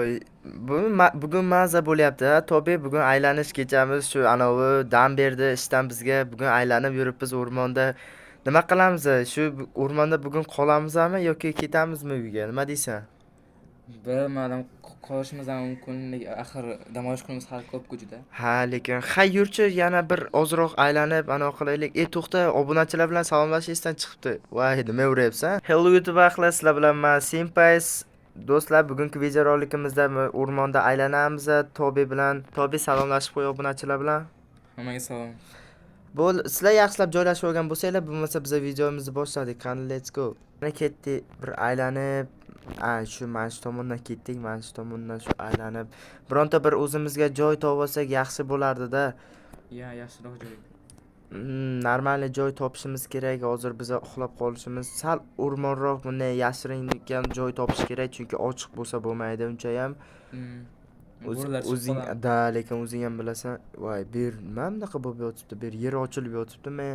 Voy, bugun maza bo'lyapti, a, Tobi, bugun aylanish kechamiz, shu anavi dam berdi ishdan bizga, bugun aylanib yuribmiz o'rmonda. Nima qilamiz? Shu o'rmonda bugun qolamizmi yoki ketamizmi uyga? Nima deysan? Bilmadim, qolishimiz ham mumkin, axir dam olish kunimiz hali ko'p-ku juda. Ha, lekin ha, yurchi, yana bir ozroq aylanib anavi qilaylik. E, to'xta, obunachilar bilan salomlashish esdan chiqibdi. Voy, nima uryapsan? Hello YouTube ahli, sizlar bilan men Simpais. Do'stlar, bugungi videorolikimizda o'rmonda aylanamiz Tobi bilan. Tobi, salomlashib qo'y obunachilar bilan. Hammaga salom. Bo'l, sizlar yaxshilab joylashib olgan bo'lsanglar, bo'lmasa biz videomizni boshladik. Qani, let's go. Mana ketdik, bir aylanib, a, shu mana shu tomondan ketdik, mana shu tomondan shu aylanib, bironta bir o'zimizga joy topib olsak yaxshi bo'lardi-da. Ya, yaxshiroq joy. Нормальный joy topishimiz kerak. Hozir biza uxlab qolishimiz, sal o'rmonroq, bunday yashiringan joy topish kerak, chunki ochiq bo'lsa bo'lmaydi unchayam. Bo'rilar chiqib O'zing qoladi. Da, lekin o'zing ham bilasan. Voy, bu yer nima bunaqa bo'lib yotibdi? Bu yer yer ochilib yotibdimi?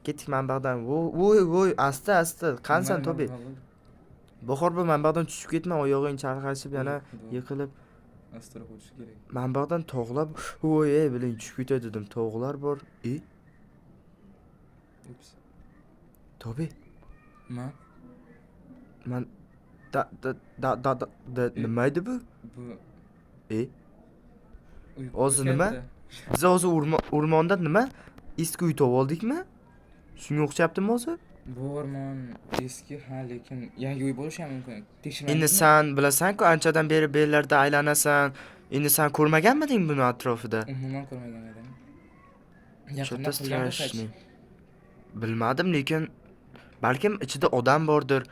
Ketdik mana bu yoqdan. Voy, voy, asta, asta. Qanisan, Nima, Tobi? nima bo'ldi? Bahor, bu mana bu yoqdan tushib ketma, oyog'ing chalqashib yana Bo'ldi. yiqilib. Astaroq o'tish kerak. Mana bu yoqdan tog'lar. Voy, ey, biling, tushib ketay dedim. Tog'lar bor. E, Ups. Tobi, Nima? Man da da da da da, da E? nima edi bu? Bu E, uy Hozir nima? katta. Biz hozir o'rmonda nima? Eski uy topib oldikmi? Shunga o'xshabdimi hozir? Bu o'rmon eski, ha, lekin yangi uy bo'lishi ham mumkin. Tekshirmadingmi? Endi san bilasan-ku, anchadan beri bu yerlarda aylanasan. Endi san ko'rmaganmiding buni atrofida? Umuman ko'rmagan edim. Yaqinda Что-то qurgan bo'lsa-chi? страшный. Bilmadim, lekin balkim ichida odam bordir.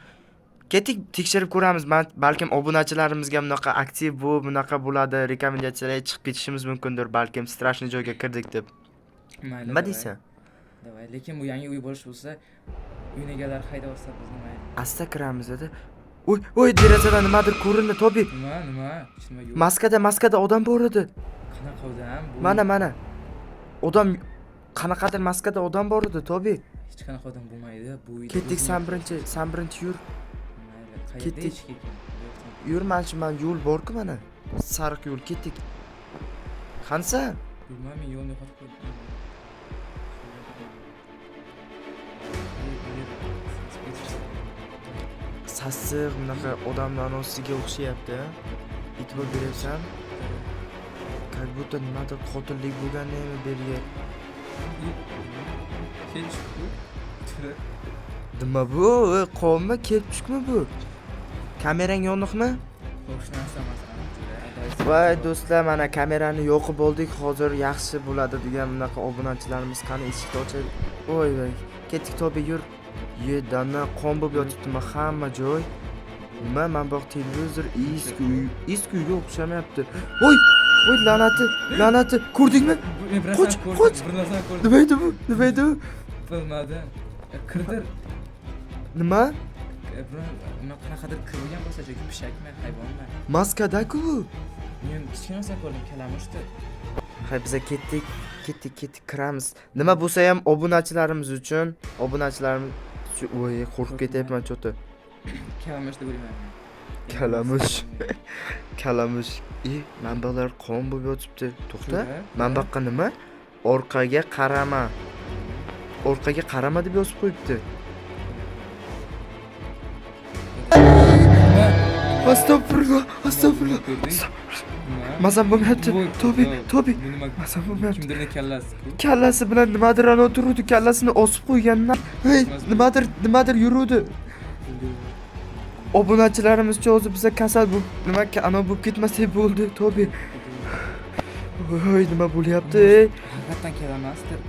Ketdik, tekshirib ko'ramiz. Man balkim obunachilarimizga bunaqa aktiv bu bunaqa bo'ladi, rekomendatsiyalarga chiqib ketishimiz mumkindir, balkim страшный joyga kirdik deb. Mayli, Nima давай. deysan? Давай, lekin bu yangi uy bo'lish bo'lsa, uyni egalari haydab olsa bizni, mayli. Asta kiramiz dedi. Oy, oy, derazadan nimadir ko'rindi, Tobi. Nima, nima? Hech nima yo'q. Maskada odam bor edi. Qanaqa odam? Bu Mana, mana. Odam, qanaqadir maskada odam bor edi, Tobi. Hech qanaqa odam bo'lmaydi. Bu uyda Ketdik, o'zing- san birinchi yur. Mayli, qayerda Ketdik. eshik ekan? Bu yoqdan. Yur, mana shu mana yo'l bor-ku mana. Sariq yo'l, ketdik. Qanisan? Bilmayman, men yo'lni yo'qotib qo'ydim. Sassiq bunaqa odamlarni anosiga o'xshayapti. E'tibor beryapsan? Как будто nimadir qotillik bo'lgandaymi bu yerga. Kech bu. Nima bu? Ey, qonmi, kelib bu? Kamerang yoniqmi? Xo'sh narsa emas, juda adoysiz. Voy do'stlar, mana kamerani yoqib oldik. Hozir yaxshi bo'ladi degan bunaqa obunachilarimiz, qani, eshikni ochaylik. Voy voy. Ketdik, Tobi, yur. Ye, dana qon bo'lib yotibdimi hamma joy? Nima, mana bu yoq televizor, eski uy, eski uyga o'xshamayapti. Voy! Voy, la'nati, la'nati. Ko'rdingmi? Men bir Qoch, narsani ko'rdim, qoch. bir narsani ko'rdim. Nima edi bu? Nima edi bu? Bilmadim. Kirdir. Nima? Bir nima, qanaqadir kirgan bo'lsa, yoki pishakmi, hayvonmi? Maskada-ku bu. Men kichkina narsa ko'rdim, kalamushni. Ha, biza ketdik, ketdik, ketdik, kiramiz. Nima bo'lsa ham obunachilarimiz uchun, obunachilarimiz, voy, qo'rqib ketyapman чё-то. Kalamush deb o'ylayman. Kalamush. Kalamush. E, manbalar qon bo'lib yotibdi. To'xta. To'g'ri. Mana bu yoqqa nima? Orqaga qarama. Orqaga qarama deb yozib qo'yibdi. Nima? Astag'firullah, astag'firullah. Ko'rding? Nima? Mazam bo'lmayapti. Voy, Tobi, voy, Tobi. Bu nima? Mazam bo'lmayapti. Kimdirni kallasi-ku. Kallasi bilan nimadir anavi turuvdi, kallasini osib qo'ygandan. Hey, nimadir yuruvdi. Obunachilarimizcha o'zi biza kasal bo'lib, nima anavi bo'lib ketmasak bo'ldi, Tobi. Voy, nima bo'lyapti? Ey? Haqiqatdan kalamasdir.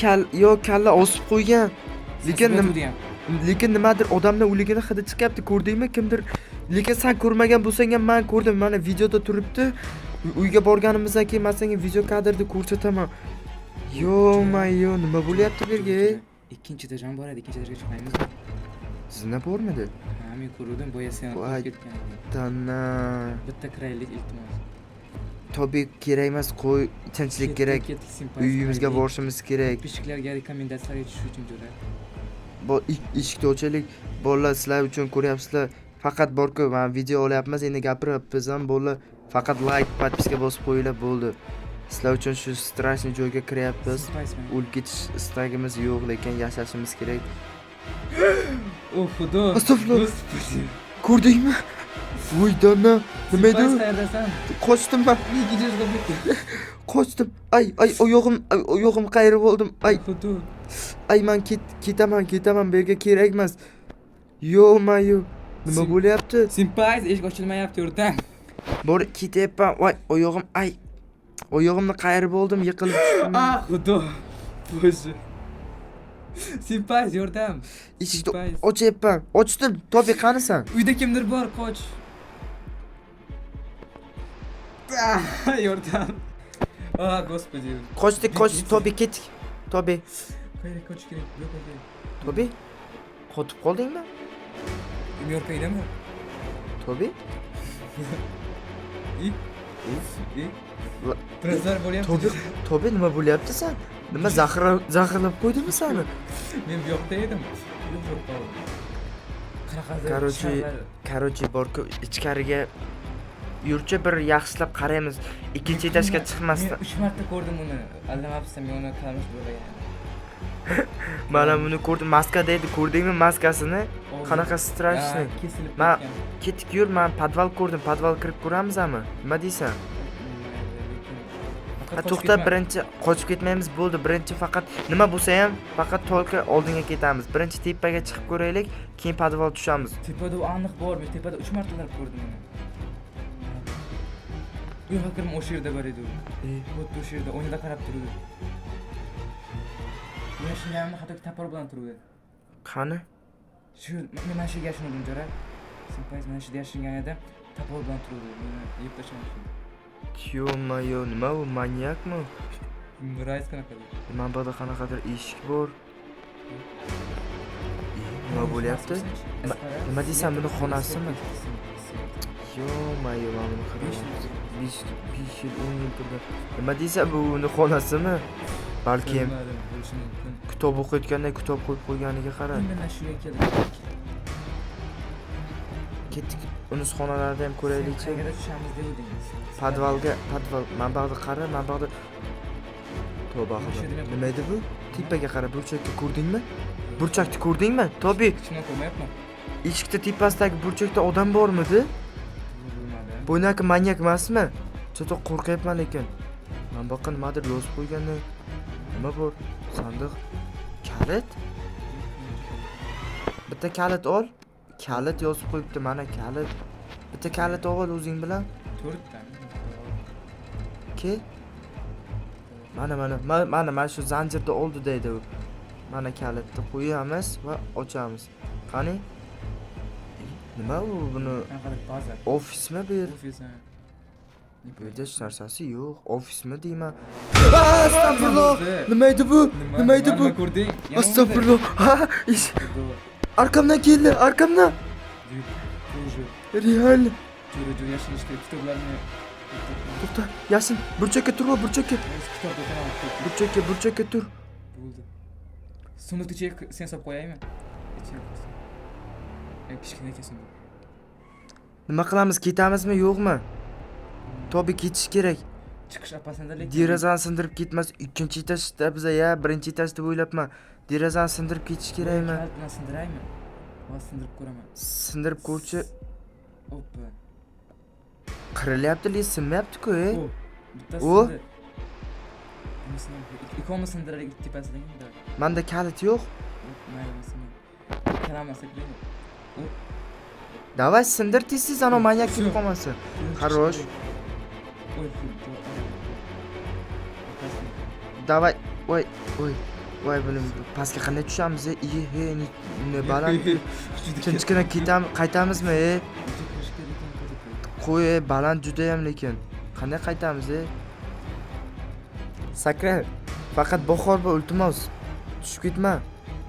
Kal, yo'q, kalla osib qo'ygan. Lekin Lekin ham. Lekin nimadir odamlar o'ligini hidi chiqyapti, ko'rdingmi? Kimdir, lekin sen ko'rmagan bo'lsang ham men ko'rdim. Mana videoda turibdi. Uyga borganimizdan keyin men senga video kadrda ko'rsataman. Yo, nima bo'lyapti bu yerga, ey? Ikkinchi etaj ham bor edi, ikkinchi etajga chiqmaymizmi? Zina bormidi? Ha, men ko'ruvdim, boya sen Voy. qo'rqib ketgan eding. Tana. Bitta kiraylik, iltimos. Tobi, kerak emas, qo'y, tinchlik Ketdik, kerak. ketdik, simpatiya Uyimizga qildik. borishimiz kerak. Pishiklarga rekomendatsiyalarga tushish uchun jo'ra. Eshikni ochaylik. Bolalar, sizlar uchun ko'ryapsizlar. Faqat borku, mana video olyapmiz, endi gapiryapmiz ham, bo'ldi. Faqat like, подписка bosib qo'yinglar, bo'ldi. Sizlar uchun shu страшный joyga kiryapmiz. Surprise man. O'lib ketish istagimiz yo'q, lekin yashashimiz kerak. O, xudo. Astag'firullah. Господи. Ko'rdingmi? Voy dana, nima edi Surprise, u? qayerdasan? Qochdim man. Nega ketdi? Qochdim. Ay, ay, oyog'im, ay, oyog'im qayirib oldim. Ay, Xudo. Ay, man ketaman, ketaman, bu yerga kerak emas. Yo'q, man yo'q. Nima bo'lyapti? Surprise, eshik ochilmayapti, yordam. Bor, ketyapman. Voy, oyog'im, ay. Oyog'imni qayirib oldim, yiqilib tushdim. Ah, xudo. Боже. Surprise, yordam. Eshikni Surprise. ochyapman. Ochdim. Tobi, qanisan? Uyda kimdir bor, qoch. Ah, yordam. Ah, господи. Qochdik, qochdik, Tobi, ketdik. Tobi, Qayerga qochish kerak? Bu yoqqa kerak. Tobi. Qotib qoldingmi? Nyu Yorkdami? Tobi? I? I? Birazlar bo'lyapti. Tobi, Tobi, nima bo'lyapti san? Nima zaharlab qo'ydimi seni? Men bu yoqda edim. Yo'q, yo'q qoldim. Qanaqadir Короче, sharlar- Короче, borku, ichkariga yurchi, bir yaxshilab qaraymiz. Ikkinchi etajga chiqmasdan. Men 3 marta ko'rdim uni. Aldamabsan, men uni kalamush bo'lgan. Mana buni ko'rdim, maskada edi, ko'rdingmi maskasini? Qanaqa страшный. Kesilib ketgan. Ketdik, yur, man podval ko'rdim, podval kirib ko'ramizmi? Nima deysan? Lekin Ha, faqat qochib to'xta, ketma. Birinchi qochib ketmaymiz, bo'ldi. Birinchi faqat nima bo'lsa ham, faqat только oldinga ketamiz. Birinchi tepaga chiqib ko'raylik, keyin podval tushamiz. Tepada u aniq bor, men tepada 3 martalab ko'rdim uni. Yo'q, fikrim o'sha yerda bor edi u. Xuddi o'sha yerda o'yinda qarab turdi. Yashinganimni hattoki topor bilan turdi. Qani? Shu men mana shu yerga yashindim, jo'ra. Surprise, mana shu yerda yashingan edim. Topor bilan turdi. Meni yeb tashlamoqchi. Ё-моё, nima u, manyakmi? Мразь qanaqadir. Mana bu yerda qanaqadir eshik bor. Nima bo'lyapti? Nima deysan, buni xonasimi? Ё-моё, mana buni qarang. 5 5 yil, 10 yil turgan. Nima deysan, bu uni xonasimi? Balkim Bilmadim, bo'lishi mumkin. Kitob o'qiyotganda kitob qo'yib qo'yganiga qara. Mana shu yerga keldik. Ketdik, uni xonalarida ham ko'raylikchi. Qayerga tushamiz devdingiz? Podvalga, podval, mana bu yoqda qara, mana bu yoqda. Tavba qildim. Nima edi bu? Tepaga qara, burchakka ko'rdingmi? Burchakni ko'rdingmi? Tobi, Hech ko'rmayapman. Eshikda tepasidagi burchakda odam bormidi? Bilmadim. Bu naki manyak emasmi? Чё-то qo'rqyapman lekin. Mana bu yoqqa nimadir yozib qo'yganday. Nima bor? Sandiq. Kalit? Bitta kalit ol. Kalit yozib qo'yibdi, mana kalit. Bitta kalit ol o'zing bilan. To'rtta. Kel. Mana, mana, mana mana shu zanjirni oldida edi u. Mana kalitni qo'yamiz va ochamiz. Qani? Nima u, buni Qanaqadir baza. Ofismi bu yer? Ofis, ha. Bu yerda hech narsasi yo'q. Ofismi deyman. Astag'firulloh. Nima edi bu? Nima edi bu? Nima ko'rding? Yana Astag'firulloh. Ha, ish. Xudo. Arkamdan keldi, arkamdan. Уже. Real. Jo'ra jo'ra yashinishdi kitoblarni. To'xta, Yasin, burchakka tur, burchakka. Kitob o'qinaman. Burchakka, burchakka tur. Bo'ldi. Сундук ichiga sen solib qo'yaymi? Ichiga qo'ysin. Kichkina ekan сундук. Nima qilamiz, ketamizmi, yo'qmi? Tobi, ketish kerak. Chiqish opasida lekin. Derazani sindirib ketmas. Ikkinchi etajda biza ya, birinchi etaj deb o'ylabman. Derazani sindirib ketish kerakmi? Kalit bilan sindiraymi? Hozir sindirib ko'raman. Sindirib ko'rchi. Oppa. Qirilyapti, lekin sinmayapti-ku, e. O, bittasi O. sindi. Bunisini ham ikkovimiz sindiraylik tepasidan. Manda kalit yo'q. Mayli, bunisini. Kalamasak deymi? Давай, sindir tez tez, ana manyak kelib Всё. qolmasin. Хорош. Oy, xudo. Opasini. Давай, voy, voy. Voy, buni pastga qanday tushamiz, e? Iye, he, ne baland. Tinchgina ketamiz, qaytamizmi, e? Uyga kirish kerak ekan, qaytib. Qo'y, e, baland judayam lekin. Qanday qaytamiz, e? Sakra. Faqat bahor bo'l, iltimos. Tushib ketma.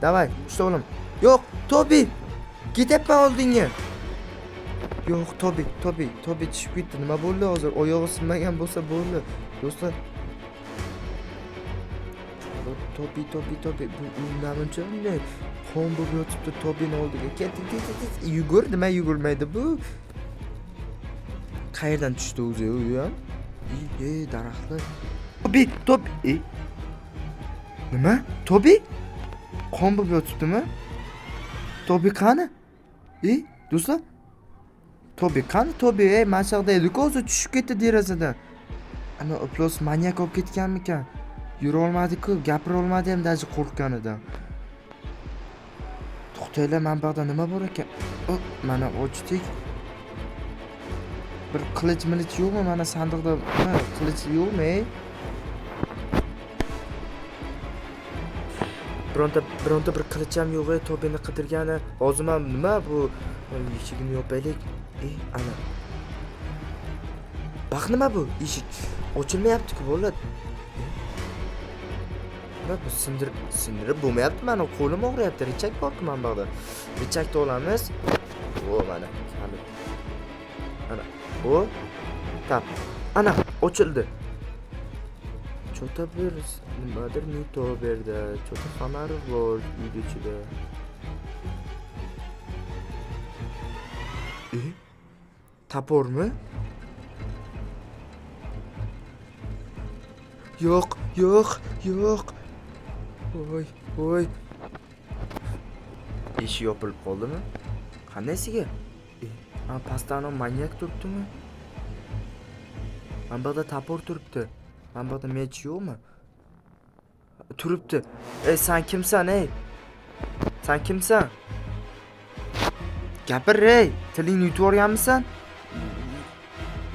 Давай, ushla o'g'lim. Yo'q, Tobi. Ketyapman oldinga. Yo'q, Tobi, Tobi, Tobi tushib ketdi. Nima bo'ldi hozir? Oyog'i sinmagan bo'lsa bo'ldi. Do'stlar. Tobi, Tobi, Tobi, bu namuncha bunday Qon bo'lib yotibdi Tobini oldiga. Ketdik, tez, tez, tez. Yugur, nima yugurmaydi bu? Qayerdan tushdi o'zi u ham? Ey, daraxtlar. Tobi, Tobi. Ey. Nima? Tobi? Qon bo'lib yotibdimi? Tobi qani? Ey, do'stlar. Tobi qani Tobi? Ey, mana shu yoqda edi-ku, o'zi tushib ketdi derazadan. Ana iflos manyak olib ketganmikan? Yura olmadi-ku, gapira olmadi ham даже qo'rqqanidan. To'xtanglar, mana bu yoqda nima bor ekan? O, mana ochdik. Bir qilich milich yo'qmi? Mana sandiqda nima qilich yo'qmi? Ey? Bironta bir qilich ham yo'q, ey, Tobini qidirgani. Hozir ham nima bu? Eshigini yopaylik. Ey, ana. Baq nima bu? Eshik ochilmayapti-ku, bolalar. Nima bu sindirib bo'lmayapti, mani qo'lim og'riyapti. Richak bor-ku mana bu yoqda. Richakni olamiz. O, mana kalit. Ana, o tap. Ana, ochildi. Чё-то bir nimadir не то bu yerda. Чё-то fonar bor uyni ichida. E? Топор mi? Yo'q, yo'q, yo'q. Voy, voy. Eshik yopilib qoldimi? Qandaysiga? E, a, pastda anavi manyak turibdimi? Mana bu yoqda топор turibdi. Mana bu yoqda меч yo'qmi? Turibdi. Ey, sen kimsan, ey? Sen kimsan? Gapir, ey. Tilingni yutib yuborganmisan?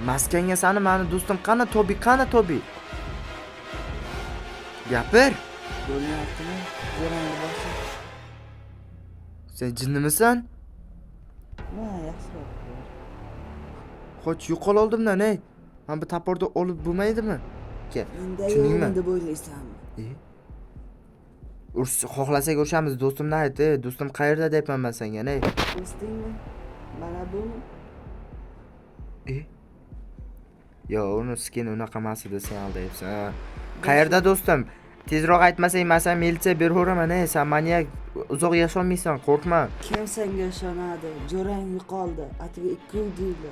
Maskangga sani mani do'stim qani Tobi, qani Tobi? Gapir. Ko'rinyaptimi? Jo'rangni bosib. Sen jinnimisan? Ma, yaxshiroq ko'r. Qoch, yo'qol oldimdan, ey. Mana bu топор ni olib bo'lmaydimi? Kel. Menda Tushundingmi? yo'qman deb o'ylaysanmi? E? Urs, xohlasak urushamiz, do'stimni ayt, ey, do'stim qayerda deyapman man senga, ey. Do'stingmi? Mana bumi? E? Yo, uni skin unaqa emas edi, sen aldayapsan. Ha. Qayerda do'stim? Tezroq aytmasang, man sen militsiya beraveraman, ey, sen manyak, uzoq yasholmaysan, qo'rqma. Kim senga ishonadi? Jo'rang yo'qoldi. Atigi 2 uy deydi.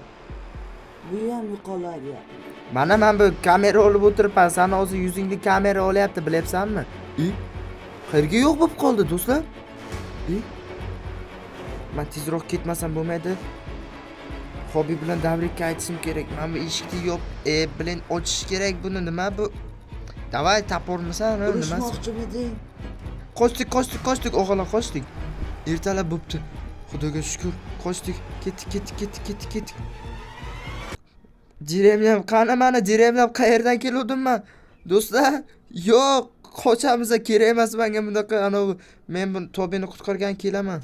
Bu ham yo'qoladi yaqinda. Mana men bu kamera olib o'tiribman, seni hozir yuzingni kamera olyapti, bilyapsanmi? E? Qayerga yo'q bo'lib qoldi, do'stlar? E? Men tezroq ketmasam bo'lmaydi. Hobby bilan Davrikka aytishim kerak. Mana bu eshikni yop, bilen ochish kerak buni. Nima bu? Давай, топор misan, ha, nimasi? Urushmoqchimiding? Qochdik, qochdik, qochdik, o'g'illar, qochdik. Ertalab bo'pti. Xudoga shukr, qochdik. Ketdik, ketdik, ketdik, ketdik, ketdik. Деревня m qani mana деревня m qayerdan keluvdim man? Do'stlar, yo'q, qochamiz, kerak emas menga bunaqa anavi men buni Tobini qutqargan kelaman.